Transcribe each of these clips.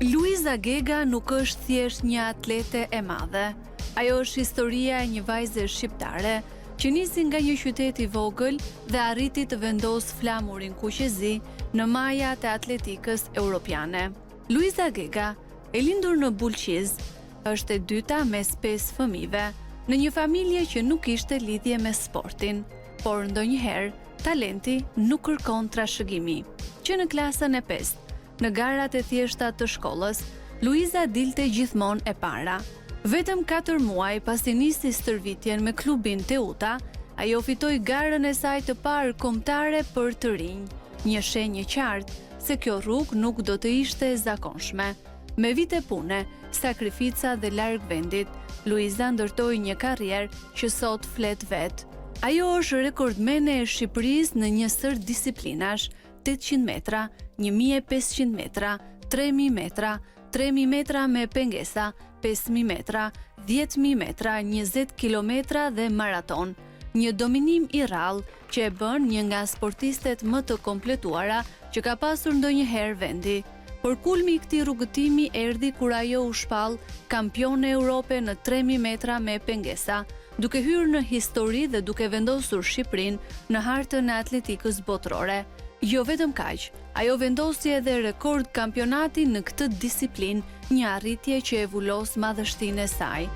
Luiza Gega nuk është thjesht një atlete e madhe. Ajo është historia e një vajze shqiptare që nisi nga një qytet i vogël dhe arriti të vendosë flamurin kuqezi në majat e atletikës europiane. Luiza Gega, e lindur në Bulqizë, është e dyta mes pesë fëmijëve, në një familje që nuk kishte lidhje me sportin. Por ndonjëherë, talenti nuk kërkon trashëgimi. Që në klasën e pestë, në garat e thjeshta të shkollës, Luiza dilte gjithmonë e para. Vetëm katër muaj pasi nisi stërvitjen me klubin Teuta, ajo fitoi garën e saj të parë kombëtare për të rinj, një shenjë e qartë se kjo rrugë nuk do të ishte e zakonshme. Me vite pune, sakrifica dhe larg vendit, Luiza ndërtoi një karrierë që sot flet vetë. Ajo është rekordmene e Shqipërisë në një sërë disiplinash, 800 metra, 1500 metra, 3000 metra, 3000 metra me pengesa, 5000 metra, 10000 metra, 20 kilometra dhe maratonë. Një dominim i rrallë që e bën një nga sportistet më të kompletuara që ka pasur ndonjëherë vendi. Por kulmi i këtij rrugëtimi erdhi kur ajo u shpall kampione Europe në 3000 metra me pengesa, duke hyrë në histori dhe duke vendosur Shqipërinë në hartën e atletikës botërore. Jo vetëm kaq, ajo vendosi edhe rekord kampionati në këtë disiplinë, një arritje që e vulos madhështinë e saj.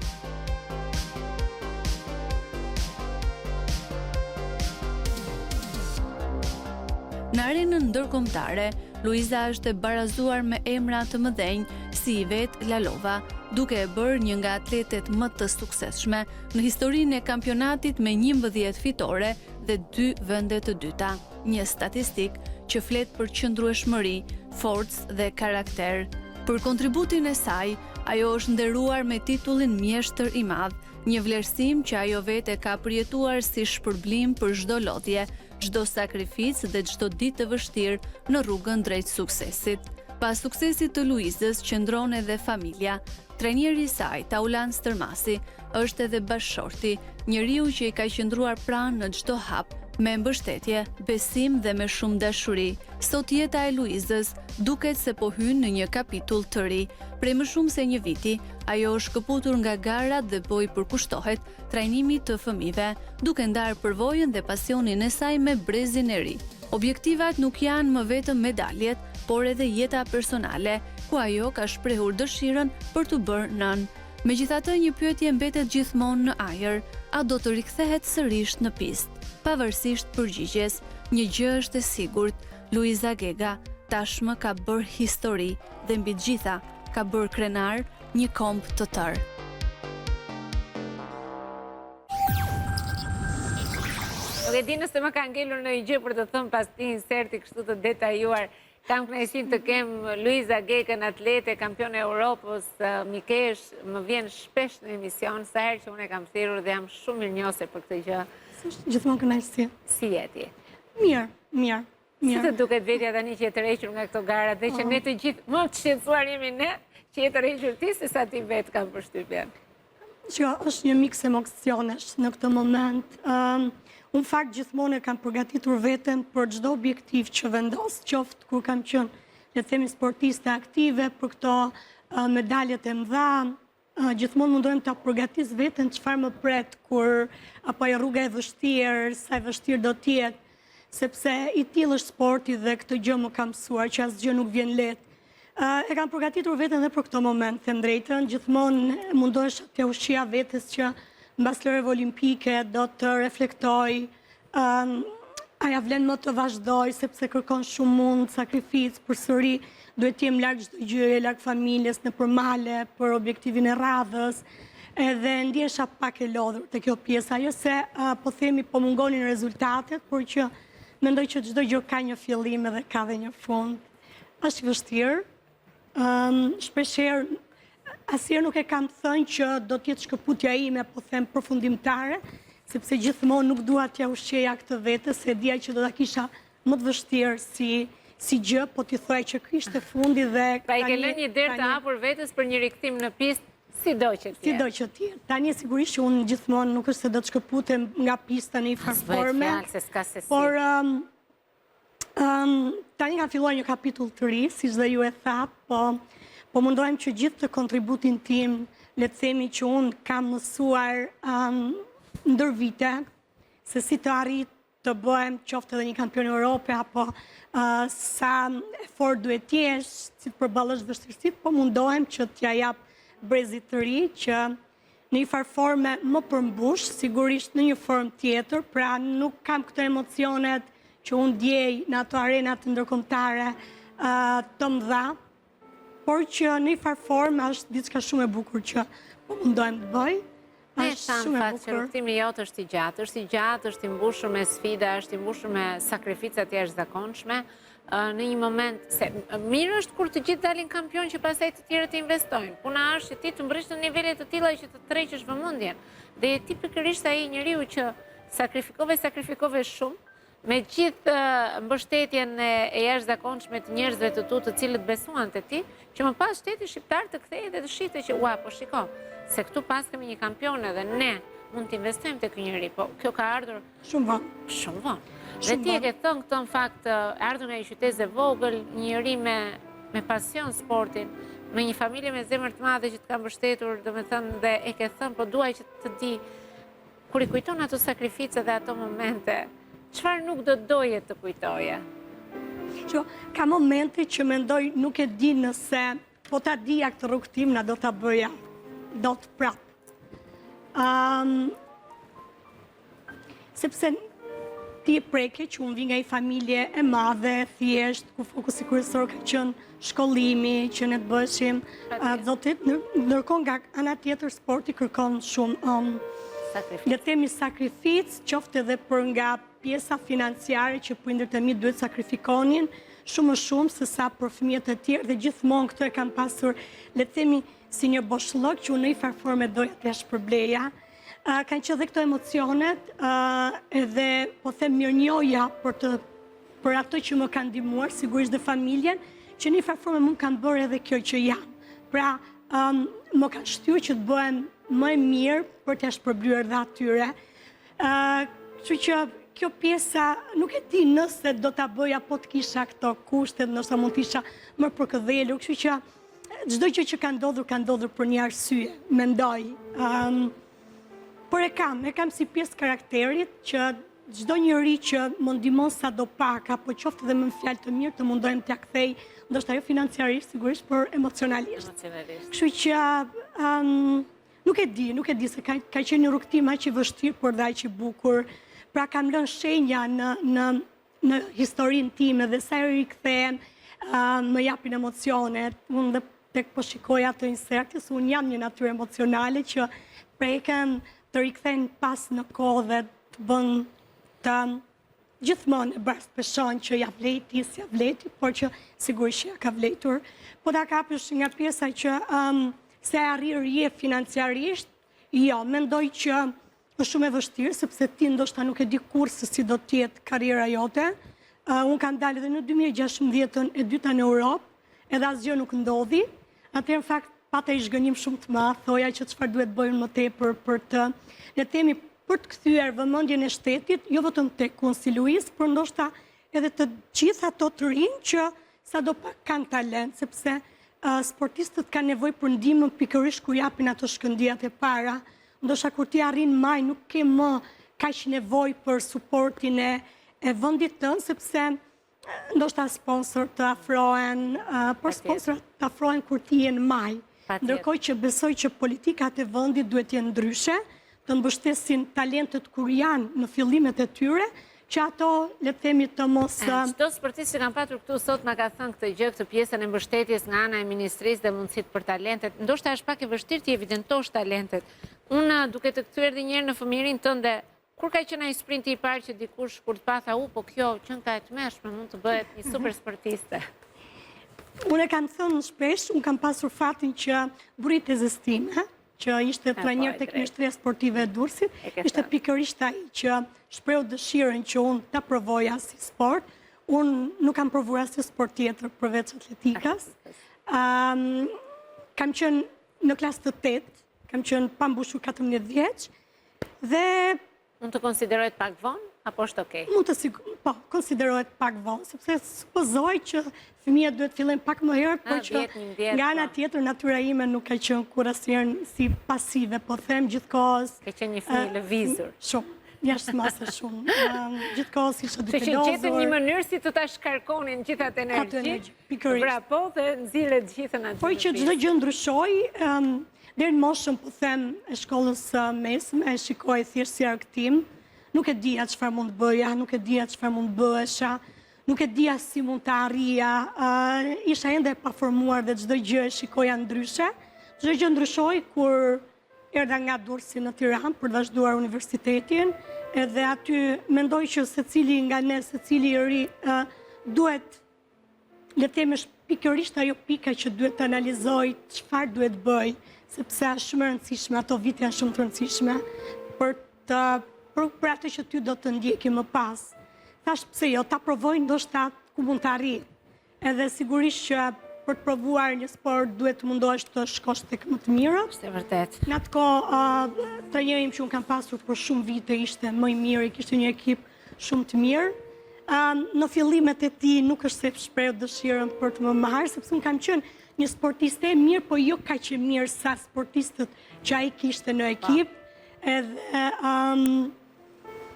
Në arenën ndërkombëtare, Luiza është e barazuar me emra të mëdhenj si Ivet Lalova, duke e bërë një nga atletet më të suksesshme në historinë e kampionatit me 11 fitore dhe 2 vende të dyta. Një statistikë që flet për qëndrueshmëri, forcë dhe karakter. Për kontributin e saj, ajo është nderuar me titullin Mjeshtër i Madh, një vlerësim që ajo vetë e ka përjetuar si shpërblim për çdo lodhje, çdo sakrificë dhe çdo ditë të vështirë në rrugën drejt suksesit. Pas suksesit të Luizës qëndron edhe familja. Trajneri i saj, Taulant Stërmasi, është edhe bashkëshorti, njeriu që i ka qëndruar pranë në çdo hap, me mbështetje, besim dhe me shumë dashuri. Sot jeta e Luizës duket se po hyn në një kapitull të ri. Prej më shumë se një viti, ajo është shkëputur nga garat dhe po i përkushtohet trajnimit të fëmijëve, duke ndarë përvojën dhe pasionin e saj me brezin e ri. Objektivat nuk janë më vetëm medaljet, por edhe jeta personale, ku ajo ka shprehur dëshirën për t'u bërë nënë. Megjithatë, një pyetje mbetet gjithmonë në ajër, a do të rikthehet sërish në pistë? Pavarësisht përgjigjes, një gjë është e sigurt, Luiza Gega tashmë ka bërë histori dhe mbi të gjitha ka bërë krenar një komb të tërë. Nuk e di nëse më ka ngelur ndonjë gjë për të thënë pas këtij inserti kështu të detajuar. Kam kënaqësinë të kem Luiza Gegën, atlete, kampione e Europës, mikeshë, më vjen shpesh në emision, sa herë që unë e kam thirrur dhe jam shumë mirënjohëse për këtë gjë. Gjithmonë kënaqësi. Si je ti? Mirë, mirë. Si të duket vetja tani që je tërhequr nga këto gara dhe që ne të gjithë më të shqetësuar jemi ne që je tërhequr ti se sa ti vetë kam përshtypjen. Që është një miks emocionesh në këtë moment. Unë në fakt gjithmonë e kam përgatitur veten për çdo objektiv që vendos, qoftë kur kam qenë, le të themi sportiste aktive për këto medaljet e mëdha, Gjithmonë mundohem ta përgatis veten çfarë më pret kur apo ajo rruga e vështirë, sa e vështirë do të jetë, sepse i tillë është sporti dhe këtë gjë më ka mësuar që asgjë nuk vjen lehtë. E kam përgatitur veten dhe për këtë moment, them të drejtën, gjithmonë mundohesha t'ia ushqeja vetes që mbas lojërave olimpike do të reflektoj, A ia vlen më të vazhdoj, sepse kërkon shumë mund, sakrificë, përsëri, duhet të jem larg çdo gjëje, larg familjes, nëpër male, për objektivin e radhës, edhe ndjesha pak e lodhur te kjo pjesa, jo se po themi po mungonin rezultatet, por që mendoj që çdo gjë ka një fillim edhe ka dhe një fund. Është vështirë, Shpeshherë, asnjëherë nuk e kam thënë që do të jetë shkëputja ime, po them përfundimtare, sepse gjithmonë nuk dua t'ia ushqeja këtë vetes, se e dija që do ta kisha më të vështirë si si gjë, po t'i thoja që ky ishte fundi dhe Pra i ke lënë një derë të hapur vetes për një rikthim në pistë, sido që të jetë. Sido që të jetë. Tani sigurisht që unë gjithmonë nuk është se do të shkëputem nga pista në një farë forme. S'bëhet fjalë se s'ka se si. Por Tani kam filluar një kapitull të ri, siç dhe ju e thatë, po, Po mundohem që gjithë të kontributin tim, le të themi që unë kam mësuar ndër vite, se si të arrij të bëhem qoftë edhe një kampion Europe, apo sa e fortë duhet të jesh, si të përballosh vështirësitë, po mundohem që t'ja jap brezit të ri, që në një farë forme më përmbush, sigurisht në një formë tjetër, pra nuk kam këto emocionet që unë ndjej në ato arenat ndërkombëtare të mëdha, por që në një farë forme është diçka shumë e bukur që po mundohem të bëj. Ne e thamë fakt që rrugëtimi jot është i gjatë, është i gjatë, është i mbushur me sfida, është i mbushur me sakrifica të jashtëzakonshme, në një moment, se mirë është kur të gjithë dalin kampion që pastaj të tjerët të investojnë. Puna është që ti të mbërrish në nivele të tilla që të tërheqësh vëmendjen. Dhe je ti pikërisht ai njeriu që sakrifikove, sakrifikove shumë, me gjithë mbështetjen e jashtëzakonshme të njerëzve të tu të cilët besuan te ti, që më pas shteti shqiptar të kthehej dhe të shihte që ua, po shiko, se këtu paskemi një kampion edhe ne mund të investojmë te ky njeri, po kjo ka ardhur Shumë vonë. Shumë vonë. Dhe ti e ke thënë këtë në fakt, ardhur nga një qytezë e vogël, një njeri me, me pasion sportin, me një familje me zemër të madhe që të ka mbështetur, domethënë, dhe e ke thënë, po dua që të di, kur i kujton ato sakrifica dhe ato momente, çfarë nuk do doje të kujtoje? Që, ka momente që mendoj nuk e di nëse po ta dija këtë rrugëtim, a do ta bëja, dot prapë. Um, Sepse ti e preke që unë vij nga një familje e madhe, thjesht, ku fokusi kryesor ka qenë shkollimi, që ne të bëheshim zotit, ndërkohë nga ana tjetër sporti kërkon shumë, um, le të themi sakrificë, qoftë edhe për nga pjesa financiare që prindërit e mi duhet sakrifikonin, shumë më shumë se sa për fëmijët e tjerë dhe gjithmonë këtë e kam pasur, le të themi, si një boshllëk që unë në një farë forme doja t'ia shpërbleja. Kanë qenë dhe këto emocionet, edhe po them mirënjohja për të për ato që më kanë ndihmuar, sigurisht dhe familjen, që në një farë forme më kanë bërë edhe kjo që jam. Pra, më kanë shtyrë që të bëhem më e mirë për t'ia shpërblyer dhe atyre. Kështu që kjo pjesa nuk e di nëse do ta bëja po të kisha këto kushte, ndoshta mund të isha më përkëdhelur, kështu që Çdo gjë që ka ndodhur, ka ndodhur për një arsye, mendoj. Um, por e kam, e kam si pjesë karakterit që çdo njeri që më ndihmon sado pak, apo qoftë edhe me fjalë të mirë, të mundohem t'ia kthej, ndoshta jo financiarisht, sigurisht, por emocionalisht. Emocionalisht. Kështu që um, nuk e di, nuk e di se ka, ka qenë një rrugëtim aq i vështirë, por dhe aq i bukur. Pra kam lënë shenja në, në në historinë time dhe sa herë rikthehem, më japin emocionet. Unë dhe tek po shikoja atë insertin, se unë jam një natyrë emocionale që prekem të rikthen pas në kohë dhe të bën të gjithmonë e baraspeshon që ja vlejti, s'ja vlejti, por që sigurisht që ja ka vlejtur. Po ta kapësh nga pjesa që um, se arrirë je financiarisht, jo, mendoj që Është shumë e vështirë, sepse ti ndoshta nuk e di kurrë se si do të jetë karriera jote. Unë kam dalë edhe në 2016-ën e dyta në Europë, edhe asgjë nuk ndodhi. Atëherë në fakt pata një zhgënjim shumë të madh, thoja që çfarë duhet bëj unë më tepër për të, le të themi, për të kthyer vëmendjen e shtetit, jo vetëm tek unë si Luiz, por ndoshta edhe të gjithë ato të rinj që sado pak kanë talent, sepse sportistët kanë nevojë për ndihmën pikërisht kur japin ato shkëndijat e para. Ndoshta kur ti arrin majë nuk ke më kaq nevojë për suportin e e vendit tënd sepse ndoshta sponsor të afrohen, por sponsorët të afrohen kur ti je në majë. Ndërkohë që besoj që politikat e vendit duhet të jenë ndryshe, të mbështesin talentet kur janë në fillimet e tyre, që ato, le të themi, të mos... Çdo sportist që kam patur këtu sot ma ka thënë këtë gjë, këtë pjesën e mbështetjes nga ana e ministrisë dhe mundësitë për talentet. Ndoshta është pak e vështirë t'i evidentosh talentet. Unë, duke të kthyer edhe një herë në fëmijërinë tënde, kur ka qenë ai sprinti i parë që dikush kur të pa tha, u, po kjo qenka e tmerrshme, mund të bëhet një super sportiste? Unë e kam thënë shpesh, unë kam pasur fatin që burri i tezes time, që ishte po, trajner tek mjeshtria sportive e Durrësit, ishte pikërisht ai që shprehu dëshirën që unë ta provoja si sport. Unë nuk kam provuar asnjë sport tjetër përveç atletikës. Kam qenë në klasë të 8, kam qenë pa mbushur 14 vjeç dhe Mund të konsiderohet pak vonë apo është okay? Mund të sigur. Po, konsiderohet pak vonë, sepse supozoj që fëmijët duhet fillojnë pak më herët, por që nga ana po. tjetër natyra ime nuk ka qenë kurrë asnjëherë si pasive, po them gjithkohës. Ke qenë një fëmijë i lëvizur. Shumë, jashtë mase shumë. Gjithkohës isha duke lozur. Që gjetën një mënyrë si të ta shkarkonin gjithë atë energji. Pikërisht. Vrapo dhe nxirre të gjithën atë. Po që çdo gjë ndryshoi, deri në moshën, po them, e shkollës së mesme, e shikoj thjesht si argëtim. Nuk e dija çfarë mund të bëja, nuk e dija çfarë mund të bëhesha, nuk e dija si mund të arrija, isha ende e paformuar dhe çdo gjë e shikoja ndryshe. Çdo gjë ndryshoi kur erdha nga Durrësi në Tiranë për të vazhduar universitetin, edhe aty mendoj që secili nga ne, secili i ri, duhet le të themi është pikërisht ajo pika që duhet të analizoj çfarë duhet bëj, sepse është shumë e rëndësishme, ato vite janë shumë të rëndësishme për të për, për atë që ty do të ndjeki më pas. Thashë pse jo, ta provoj ndoshta ku mund të arrij. Edhe sigurisht që për të provuar një sport duhet të mundohesh të shkosh tek më të mirët. Është e vërtetë. Në atë kohë, uh, trajneri im që unë kam pasur për shumë vite ishte më i miri, kishte një ekip Shumë të mirë. Në fillimet e tij nuk është se shprehu dëshirën për të më marrë, sepse unë kam qenë një sportiste e mirë, po jo kaq e mirë sa sportistët që ai kishte në ekip. Edhe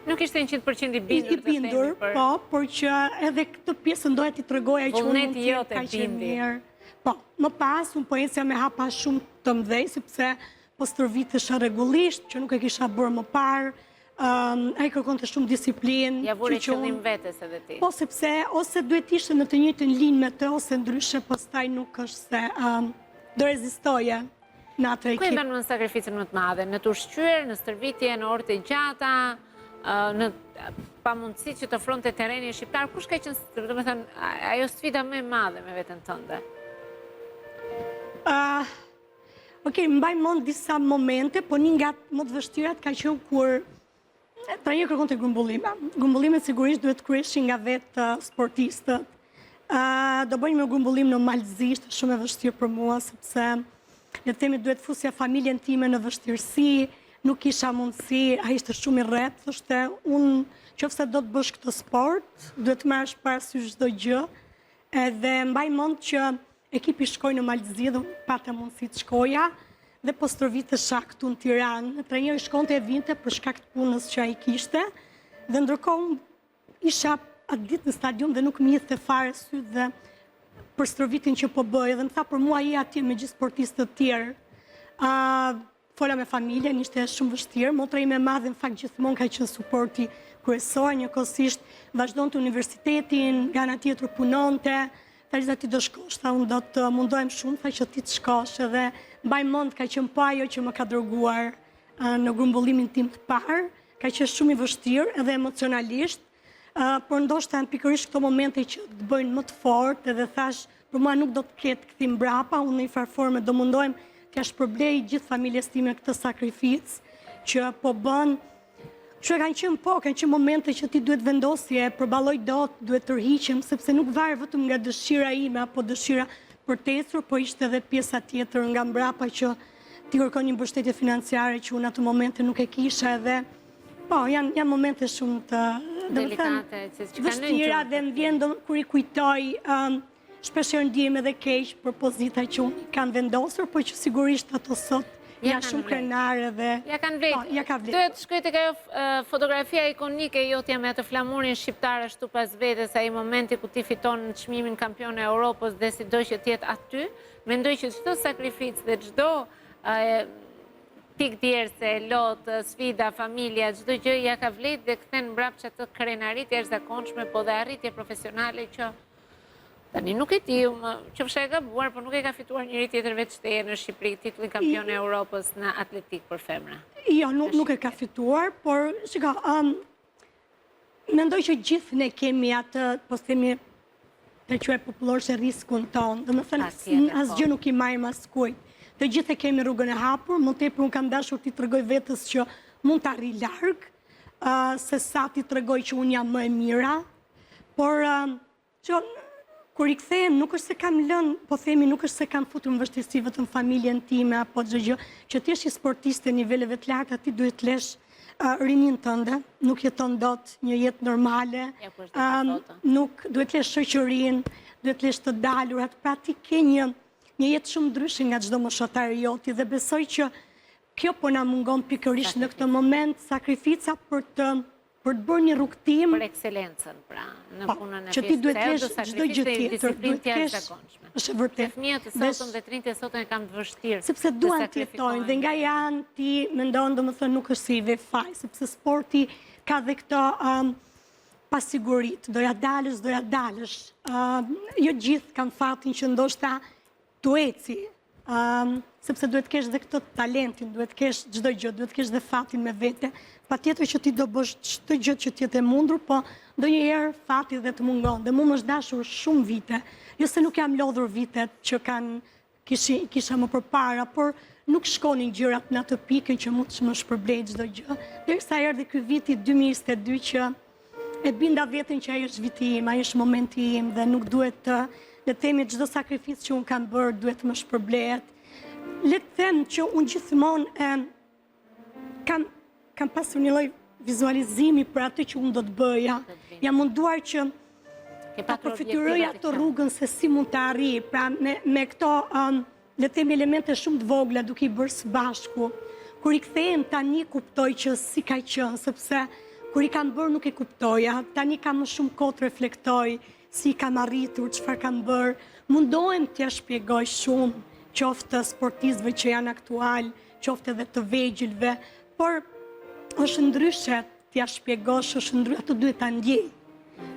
Nuk ishte 100% i bindur. I bindur, po, por që edhe këtë pjesën doja t'i tregoja që unë mund të jem kaq e mirë. Po, më pas unë po ecja me hapa shumë të mëdhenj, sepse po stërvitesha rregullisht, që nuk e kisha bërë më parë, ai kërkonte shumë disiplinë. Ia vure qëllim vetes edhe ti. Po, sepse ose duhet ishe në të njëjtën linjë me të, ose ndryshe pastaj nuk është se do rezistoje në atë ekip. Ku e mban mend sakrificën më të madhe? Në të ushqyer, në stërvitje, në orët e gjata, në pamundësi që të ofronte terreni shqiptar, kush ka qenë, domethënë, ajo sfida më e madhe me veten tënde? Ok, mbaj mend disa momente, po një nga më të vështirat ka qenë kur trajneri kërkonte grumbullime. Grumbullimet sigurisht duhet të kryheshin nga vetë sportistët. Do bënim një grumbullim në Mal të Zi, ishte shumë e vështirë për mua, sepse le të themi duhet fusja familjen time në vështirësi, nuk kisha mundësi, ai ishte shumë i rreptë, thoshte unë qoftë se do të bësh këtë sport, duhet të marrësh parasysh çdo gjë, edhe mbaj mend që Ekipi shkoi në Mal të Zi dhe unë pata mundësi të shkoja dhe po stërvitesha këtu në Tiranë. Trajneri shkonte e vinte për shkak të punës që ai kishte dhe ndërkohë unë isha atë ditë në stadium dhe nuk më hidhte fare sytë dhe për stërvitjen që po bëja dhe më tha për mua je atje me gjithë sportistët e tjerë. Fola me familjen, ishte shumë vështirë. Motra ime e madhe në fakt gjithmonë ka qenë suporti kryesor, njëkohësisht vazhdonte universitetin, nga ana tjetër punonte. Tha Luiza ti do shkosh, tha unë do të mundohem shumë, tha që ti të shkosh edhe mbaj mend ka qenë po ajo që më ka dërguar në grumbullimin tim të parë, ka qenë shumë i vështirë edhe emocionalisht, por ndoshta janë pikërisht këto momente që të bëjnë më të fortë edhe thashë, për mua nuk do të ketë kthim mbrapa, unë në një farë forme do mundohem t'ia shpërblej gjithë familjes time këtë sakrificë që po bën. Kështu e kanë qenë po, kanë qenë momente që ti duhet vendosje, e përballoj dot, duhet tërhiqem, sepse nuk varet vetëm nga dëshira ime apo dëshira për të ecur, po ishte edhe pjesa tjetër nga mbrapa që ti kërkon një mbështetje financiare që unë atë momente nuk e kisha edhe Po, janë janë momente shumë të, delikate, që që kanë vështira dhe më vjen do, kur i kujtoj, um, shpeshherë ndihem edhe keq për pozita që unë kam vendosur, por që sigurisht ato sot janë shumë krenare dhe Ja kanë vlejt. Po, ja ka vlejt. Doja të shkoj tek ajo fotografia ikonike jotja me atë flamurin shqiptar ashtu pas vetes, ai momenti ku ti fiton çmimin kampione e Europës dhe sido që të jetë aty, mendoj që çdo sakrificë dhe çdo Pikë djerse, lot, sfida, familja, çdo gjë ia ka vlejt dhe kthen mbrapsht atë krenari të jashtëzakonshme, po dhe arritje profesionale që tani nuk e di, qofsha e gabuar, po nuk e ka fituar njeri tjetër veç teje në Shqipëri titullin kampione e Europës në atletikë për femra. Jo, nuk e ka fituar, por shiko, Mendoj që gjithë ne kemi atë, po themi, të quaj popullore riskun tonë. Domethënë, asgjë po. nuk i marrim askujt. Të gjithë e kemi rrugën e hapur, më tepër unë kam dashur t'i tregoj vetes që mund të arrij larg, se sa t'i tregoj që unë jam më e mira, por Që, kur i kthehem, nuk është se kam lënë, po themi, nuk është se kam futur në vështirësi vetëm familjen time apo çdo gjë, që të jesh një sportiste e niveleve të larta, ti duhet të lesh Rininë tënde, nuk jeton dot një jetë normale, nuk duhet të lesh shoqërinë, duhet të lesh të dalurat, pra ti ke një një jetë shumë ndryshe nga çdo moshatar i joti dhe besoj që kjo po na mungon pikërisht në këtë moment sakrifica për të për të bërë një rrugëtim për ekselencën, pra, në po, punën e që ti duhet të kesh çdo gjë tjetër, duhet të kesh është e vërtetë. Fëmijët e sotëm dhe të rinjtë e sotëm e kanë të vështirë. Sepse duan të jetojnë dhe nga janë ti mendon domethënë nuk është se i ve faj, sepse sporti ka dhe këto um, pasiguritë, do ja dalësh, do ja dalësh. Um, jo gjithë kanë fatin që ndoshta t'u eci, sepse duhet të kesh dhe këtë talentin, duhet të kesh çdo gjë, duhet të kesh dhe fatin me vete. Patjetër që ti do bësh çdo gjë që të jetë e mundur, po ndonjëherë fati dhe të mungon. Dhe mu më është dashur shumë vite. Jo se nuk jam lodhur vitet që kanë kishi, kisha më përpara, por nuk shkonin gjërat në atë pikën që mund të më shpërblejë çdo gjë. Derisa erdhi ky viti 2022 që E binda veten që ai është viti im, ai është momenti im dhe nuk duhet të, le të themi çdo sakrificë që unë kam bërë duhet të më shpërblehet. Le të them që unë gjithmonë e kam kam pasur një lloj vizualizimi për atë që unë do të bëja. Jam munduar që ta përfytyroj atë rrugën se si mund të arrij, pra me, me këto um, Le të themi elemente shumë të vogla duke i bërë së bashku. Kur i kthehem tani kuptoj që si ka qenë, sepse kur i kam bërë nuk e kuptoja. Tani kam më shumë kohë të reflektoj si i kam arritur, çfarë kam bërë. Mundohem t'ia shpjegoj shumë, qoftë sportistëve që janë aktualë, qoftë edhe të vegjëlve, por është ndryshe t'ia shpjegosh, është ndryshe, ato duhet ta ndjejnë.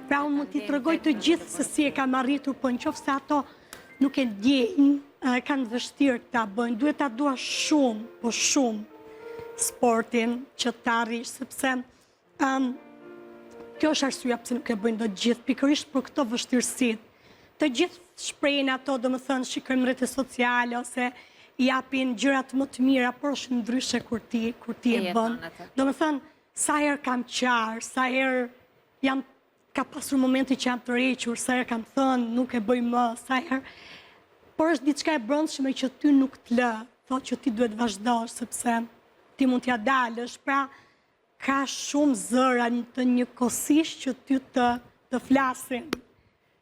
Pra unë mund t'i tregoj të gjithë se si e kam arritur, po në qoftë se ato nuk e ndjejnë, e kanë vështirë ta bëjnë. Duhet ta duash shumë, po shumë, sportin që ta arrish, sepse um, kjo është arsyeja pse nuk e bëjnë dot gjithë, pikërisht për këto vështirësitë. Të gjithë shprehin ato, domethënë, shikojmë rrjete sociale, ose japin gjërat më të mira, por është ndryshe kur ti, kur ti e bën. Domethënë, sa herë kam qarë, sa herë jam Ka pasur momente që jam tërhequr, sa herë kam thënë, nuk e bëj më, sa herë. Por është diçka e brendshme që ty nuk të lë, thotë që ti duhet vazhdosh, sepse ti mund t'ia dalësh. Pra, ka shumë zëra të njëkohësisht që ty të, të flasin.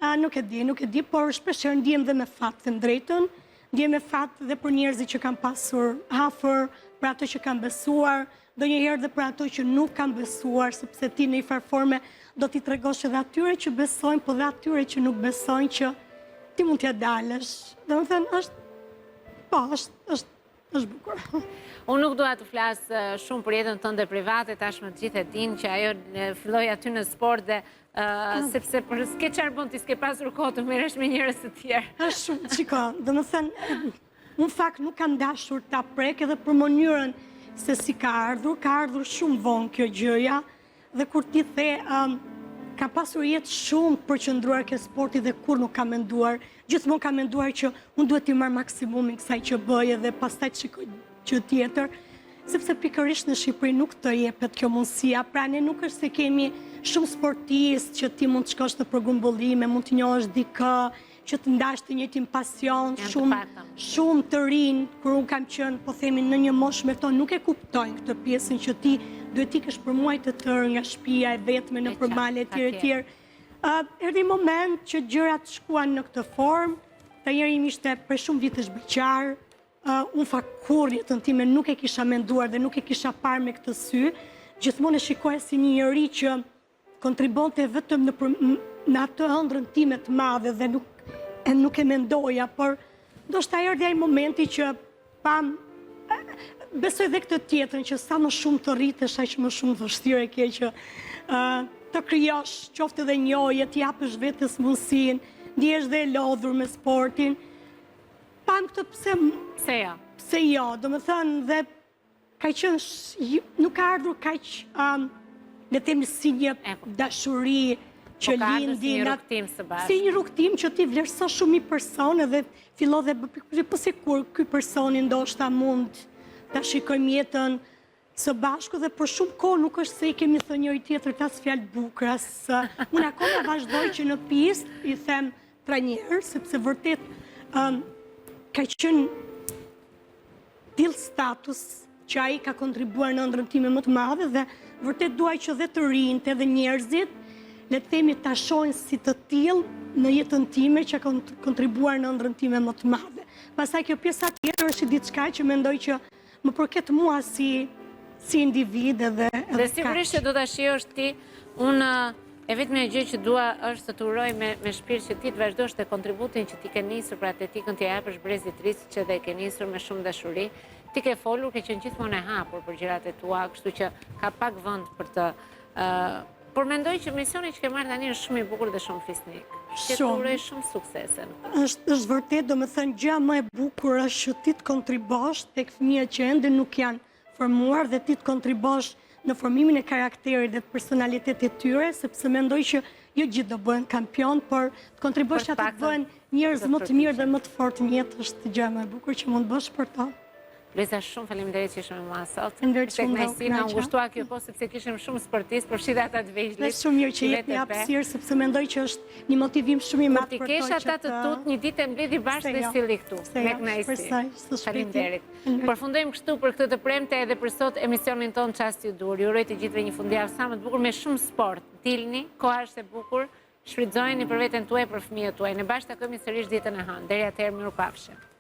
A, nuk e di, nuk e di, por shpeshherë ndihem dhe me fat, them drejtën, ndihem me fat dhe për njerëzit që kam pasur afër, për ato që kam besuar, ndonjëherë dhe për ato që nuk kam besuar, sepse ti në një farë forme do t'i tregosh edhe atyre që besojnë, po dhe atyre që nuk besojnë që ti mund t'ia dalësh. Domethënë, është, po, është, është Është bukur. Unë nuk dua të flas shumë për jetën tënde private, tashmë të gjithë e dinë që ajo filloi aty në sport dhe ah. sepse për s'ke çfarë bën ti s'ke pasur kohë të merresh me njerëz të tjerë. Është shumë, shiko, domethënë, unë në fakt nuk kam dashur ta prek edhe për mënyrën se si ka ardhur, ka ardhur shumë vonë kjo gjëja, Dhe kur ti the, um, kam pasur jetë shumë të përqendruar ke sporti dhe kurrë nuk kam menduar, gjithmonë kam menduar që unë duhet t'i marr maksimumin kësaj që bëj edhe pastaj të shikoj gjë tjetër, sepse pikërisht në Shqipëri nuk të jepet kjo mundësia, pra ne nuk është se kemi shumë sportistë që ti mund të shkosh nëpër grumbullime, mund të njohësh dikë, që të ndash të njëjtin pasion, shumë shumë të rinj, kur unë kam qenë, po themi në një moshë me to, nuk e kuptojnë këtë pjesën që ti duhet të ikësh për muaj të tërë nga shtëpia e vetme nëpër male etj etj. Erdhi moment që gjërat shkuan në këtë formë, trajneri im ishte prej shumë vitesh beqar, unë në fakt kurrë jetën time nuk e kisha menduar dhe nuk e kisha parë me këtë sy, gjithmonë e shikoja si një njeri që kontribonte vetëm në për, në atë ëndrrën time të madhe dhe nuk e nuk e mendoja, por ndoshta erdhi ai momenti që pam besoj dhe këtë tjetrën që sa më shumë të rritesh, aq më shumë vështirë e ke që uh, të krijosh qoftë edhe njohje, t'i japësh vetes mundësinë, ndihesh dhe e lodhur me sportin. Pam këtë pse pse jo? Pse jo? Domethënë dhe Ka qenë, nuk ka ardhur kaq, le të themi si një po. dashuri që po lindi si një rrugëtim së bashku. Si një rrugëtim që ti vlerëson shumë një person edhe fillon dhe po sikur ky personi ndoshta mund ta shikojmë jetën së bashku dhe për shumë kohë nuk është se i kemi thënë njëri tjetrit as fjalë të bukura, unë akoma vazhdoj që në pistë i them trajner, sepse vërtet ka qenë tillë status që ai ka kontribuar në ëndrrën time më të madhe dhe vërtet dua që dhe të rinjtë edhe njerëzit le të themi ta shohin si të tillë në jetën time që ka kontribuar në ëndrrën time më të madhe. Pastaj kjo pjesa tjetër është diçka që mendoj që më përket mua si si individ edhe edhe Dhe sigurisht që do ta shijosh ti, unë e vetmja gjë që dua është të të uroj me me shpirt që ti të vazhdosh të kontributin që ti ke nisur për atletikën t'ia japësh brezit të ri, siç edhe e ke nisur me shumë dashuri. Ti ke folur, ke qenë gjithmonë e hapur për gjërat e tua, kështu që ka pak vend për të Por mendoj që misioni që ke marrë tani është shumë i bukur dhe shumë fisnik. Që të uroj shumë suksese. Është është vërtet, domethënë gjëja më e bukur është që ti të kontribosh tek fëmijët që ende nuk janë formuar dhe ti të kontribosh në formimin e karakterit dhe të personalitetit të tyre, sepse mendoj që jo gjithë do bëhen kampion, por të kontribosh që ata të bëhen njerëz më të mirë dhe më të fortë në jetë është gjëja më e bukur që mund të bësh për to. Luiza, shumë faleminderit që ishe me mua sot. Faleminderit shumë dhe u kënaqa. Na u ngushtua kjo kohë sepse kishim shumë sportistë, përfshi dhe ata të vegjlit. Dhe shumë mirë që jepni hapësirë sepse mendoj që është një motivim shumë i madh për to që të... Kur t'i kesh ata të tutë, një ditë i mbledh bashkë dhe silli këtu. Me kënaqësi. Faleminderit. Përfundojmë kështu për këtë të premte edhe për sot emisionin tonë Çasti i Duhur. Ju uroj të gjithëve një fundjavë sa më të bukur me shumë sport. Dilni, koha është e bukur, shfrytëzojeni për veten tuaj, për fëmijët tuaj. Ne bashkë takohemi sërish ditën e hënë. Deri atëherë mirupafshim.